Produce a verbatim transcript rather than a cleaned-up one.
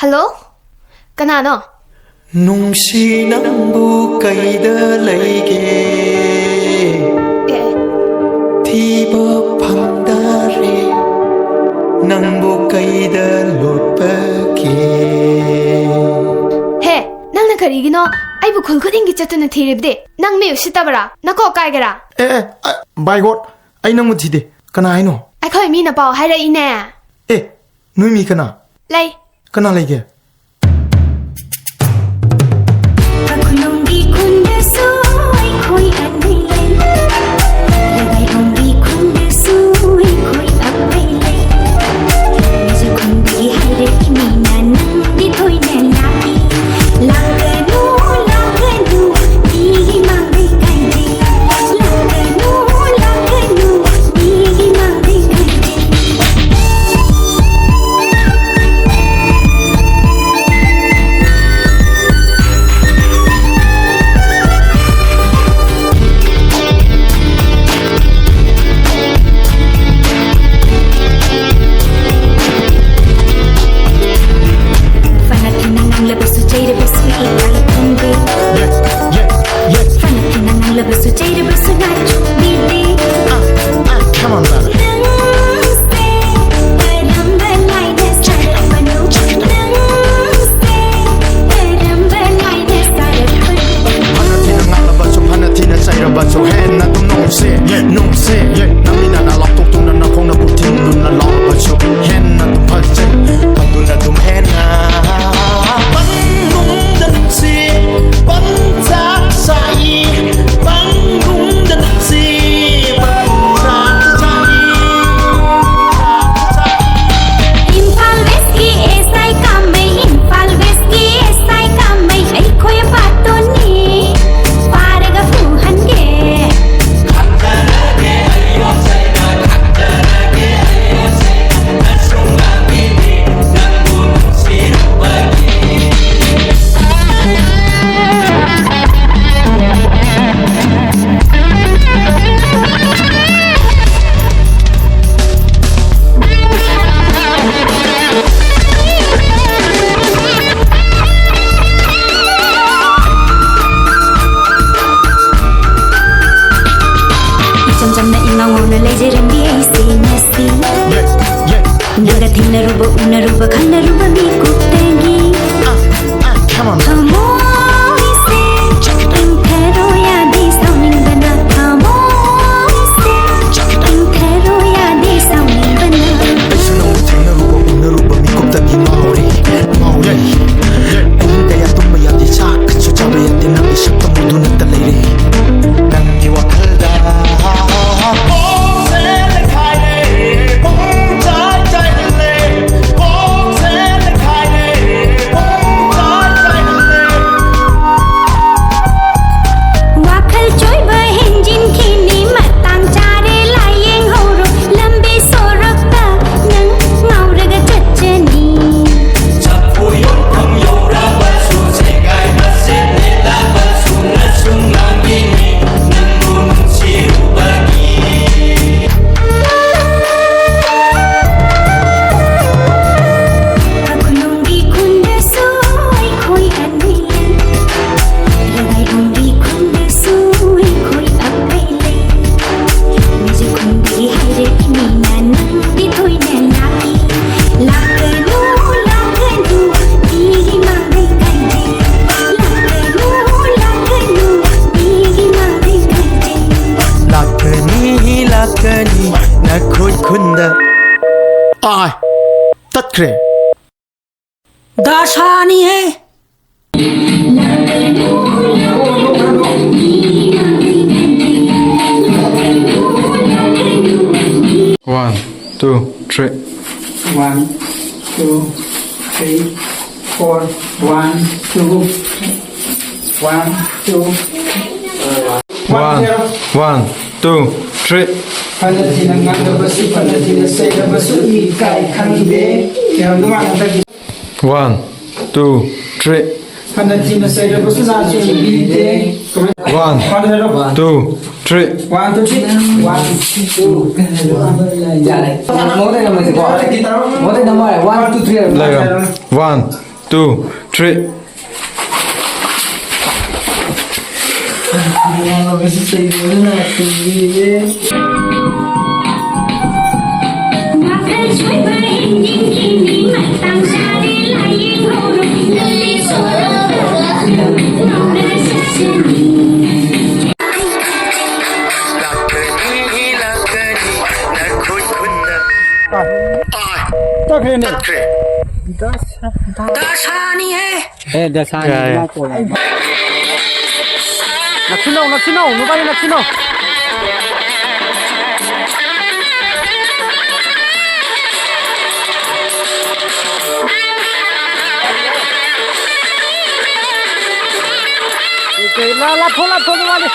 Hello? ꯀꯅꯥꯅꯣ? ꯅꯨꯡꯁꯤ, ꯅꯪꯕꯨ ꯀꯩꯗ ꯂꯩꯒꯦ? ꯑꯦ, ꯑꯦ꯫ ꯊꯤꯕ ꯐꯪꯗꯔꯦ, ꯅꯪꯕꯨ ꯀꯩꯗ ꯂꯣꯠꯄꯒꯦ? ꯍꯦ, ꯅꯪꯅ ꯀꯔꯤꯒꯤꯅꯣ ꯑꯩꯕꯨ ꯈꯨꯜ ꯈꯨꯗꯤꯡꯒꯤ ꯆꯠꯇꯨꯅ ꯊꯤꯔꯤꯕꯗꯤ? ꯅꯪ ꯃꯤ ꯎꯁꯤꯠꯇꯕꯔꯥ? ꯅꯀꯣꯛ ꯀꯥꯏꯒꯦꯔꯥ? ꯑꯦ, ꯑꯦ, ꯑ, by God, ꯑꯩ ꯅꯪꯕꯨ ꯊꯤꯗꯦ꯫ ꯀꯅꯥ ꯍꯥꯏꯅꯣ? ꯑꯩꯈꯣꯏ ꯃꯤꯅ ꯄꯥꯎ ꯍꯥꯏꯔꯛꯏꯅꯦ꯫ ꯑꯦ, ꯅꯣꯏ ꯃꯤ ꯀꯅꯥ? ꯂꯩ꯫ ꯀꯅꯥ ꯂꯩꯒꯦ? ꯈꯨꯅꯨꯡꯒꯤ ꯈꯨꯟꯗꯁꯨ ꯑꯩꯈꯣꯏ ꯑꯅꯤ ꯂꯩ꯫ ꯂꯩꯃꯥꯏꯕꯝꯒꯤ ꯈꯨꯟꯗꯁꯨ ꯑꯩꯈꯣꯏ ꯑꯄꯩ ꯂꯩ꯫ ꯃꯤꯁꯨ ꯈꯨꯟꯗꯒꯤ ꯍꯥꯏꯔꯛꯏ ꯃꯤꯅ ꯅꯪꯗꯤ ꯊꯣꯏꯅ ꯂꯥꯛꯏ꯫ ꯂꯥꯛꯀꯅꯨ, ꯂꯥꯛꯀꯅꯨ, ꯃꯤꯒꯤ ꯃꯥꯡꯗꯩ ꯀꯥꯏꯗꯦ꯫ ꯂꯥꯛꯀꯅꯨ, ꯂꯥꯛꯀꯅꯨ, ꯃꯤꯒꯤ ꯃꯥꯡꯗꯩ ꯀꯥꯏꯗꯦ꯫ ꯎꯅꯔꯨꯕ, ꯎꯅꯔꯨꯕ, ꯈꯪꯅꯔꯨꯕ ꯃꯤꯀꯨꯞꯇꯒꯤ ꯊꯃꯣꯏꯁꯦ ꯏꯪꯊꯔꯣ ꯌꯥꯗꯦ ꯁꯥꯎꯅꯤꯡꯕꯅ ꯊꯃꯣꯏꯁꯦ ꯏꯪꯊꯔꯣ ꯌꯥꯗꯦ ꯁꯥꯎꯅꯤꯡꯕꯅ꯫ ꯑꯩꯁꯨ ꯅꯪꯕꯨ ꯊꯦꯡꯅꯔꯨꯕ ꯎꯅꯔꯨꯕ ꯃꯤꯀꯨꯞꯇꯒꯤ ꯉꯥꯎꯔꯦ, ꯉꯥꯎꯔꯦ꯫ ꯑꯍꯤꯡ ꯀꯌꯥ ꯇꯨꯝꯕ ꯌꯥꯗꯦ, ꯆꯥꯛꯁꯨ ꯆꯥꯕ ꯌꯥꯗꯦ, ꯅꯪꯒꯤ ꯁꯛꯇꯝ ꯎꯗꯨꯅꯇ ꯂꯩꯔꯦ꯫ ꯅꯪꯒꯤ ꯋꯥꯈꯜꯗ ꯀꯣꯛꯁꯦ ꯂꯩꯈꯥꯏꯔꯦ, ꯄꯨꯡ ꯆꯥꯏ ꯆꯥꯏꯍꯜꯂꯦ꯫ ꯀꯣꯛꯁꯦ ꯂꯩꯈꯥꯏꯔꯦ, ꯄꯨꯡ ꯆꯥꯏ ꯆꯥꯏꯍꯜꯂꯦ꯫ ꯋꯥꯈꯜ ꯆꯣꯏꯕ ꯍꯦꯟꯖꯤꯟꯈꯤꯅꯤ, ꯃꯇꯥꯡ ꯆꯥꯔꯦ ꯂꯥꯏꯌꯦꯡꯍꯧꯔꯣ, ꯂꯝꯕꯤ ꯁꯣꯔꯣꯛꯇ ꯅꯪ ꯉꯥꯎꯔꯒ ꯆꯠꯆꯅꯤ꯫ ꯆꯐꯨ ꯌꯣꯟꯐꯝ ꯌꯧꯔꯕꯁꯨ ꯁꯦꯒꯥꯏꯕ ꯁꯦꯠꯂꯦ ꯂꯥꯕꯁꯨ ꯅꯁꯨ ꯉꯥꯡꯒꯤꯅꯤ ꯅꯪꯕꯨ ꯅꯨꯡꯁꯤꯔꯨꯕꯒꯤ꯫ ꯈꯨꯅꯨꯡꯒꯤ ꯈꯨꯟꯗꯁꯨ ꯑꯩꯈꯣꯏ ꯑꯅꯤ ꯂꯩ, ꯂꯩꯔꯥꯏꯕꯨꯡꯒꯤ ꯈꯨꯟꯗꯁꯨ ꯑꯩꯈꯣꯏ ꯑꯄꯩ ꯂꯩ꯫ ꯃꯤꯁꯨ ꯈꯨꯟꯗꯒꯤ ꯍꯥꯏꯔꯛꯏ ꯃꯤꯅ ꯅꯪꯗꯤ ꯇꯣꯏꯅ ꯂꯥꯛꯏ꯫ ꯂꯥꯛꯀꯅꯨ, ꯂꯥꯛꯀꯅꯨ, ꯃꯤꯒꯤ ꯃꯥꯡꯗꯩ ꯀꯥꯏꯗꯦ꯫ ꯂꯥꯛꯀꯅꯨ, ꯂꯥꯛꯀꯅꯨ, ꯃꯤꯒꯤ ꯃꯥꯡꯗꯩ ꯀꯥꯏꯗꯦ꯫ ꯂꯥꯛꯀꯅꯤ, ꯂꯥꯛꯀꯅꯤ, ꯅꯈꯣꯏ ꯈꯨꯟꯗ꯫ ꯑꯥꯏ, ꯇꯠꯈ꯭ꯔꯦ꯫ ꯗꯥꯁꯥꯅꯤꯍꯦ꯫ One, two, three. One, two, three, four. One, two, one, two. One, one, two, three. ꯐꯅ ꯊꯤꯅ ꯉꯥꯡꯂꯕꯁꯨ, ꯐꯅ ꯊꯤꯅ ꯆꯩꯔꯕꯁꯨ, ꯏꯀꯥꯏ ꯈꯪꯗꯦ꯫ ꯀꯩꯅꯣꯗꯣ ꯃꯥ ꯍꯟꯗꯛꯀꯤ One, two, three. ꯐꯅ ꯊꯤꯅ ꯆꯩꯔꯕꯁꯨ ꯅꯥꯁꯨ ꯏꯟꯕꯤꯗꯦ꯫ One, two, three. One, two, three. One, two. ꯌꯥꯔꯦ꯫ ꯃꯉꯣꯟꯗ ꯅꯝꯃꯁꯤꯀꯣ꯫ ꯃꯉꯣꯟꯗ ꯅꯝꯃꯣ ꯍꯥꯏ꯫ One, two, three ꯍꯥꯏꯔꯣ꯫ ꯂꯩꯔꯣ꯫ One, two, three. ꯐꯅ ꯊꯤꯅ ꯉꯥꯡꯂꯕꯁꯨ ꯆꯩꯔꯕꯁꯨ ꯅꯥꯁꯨ ꯏꯟꯕꯤꯗꯦ꯫ ꯂꯥꯛꯀꯅꯤ, ꯂꯥꯛꯀꯅꯤ, ꯅꯈꯨꯠ ꯈꯨꯟꯗ꯫ ꯇꯥꯏ꯫ ꯇꯥꯏ꯫ ꯇꯠꯈ꯭ꯔꯦꯅꯦ꯫ ꯇꯠꯈ꯭ꯔꯦ꯫ ꯗꯁꯥ-, ꯗ-, ꯗꯁꯥꯅꯤ ꯍꯦ꯫ ꯑꯦ, ꯗꯁꯥꯅꯤ꯫ ꯌꯥꯏ, ꯌꯥꯏ꯫ ꯅꯛꯁꯤꯟꯅꯧ, ꯅꯛꯁꯤꯟꯅꯧ, ꯅꯕꯥꯅꯤ ꯅꯛꯁꯤꯟꯅꯧ꯫ ꯂꯥ-, ꯂꯥꯞꯊꯣꯛ, ꯂꯥꯞꯊꯣꯛ, ꯅꯕꯥꯅꯤ꯫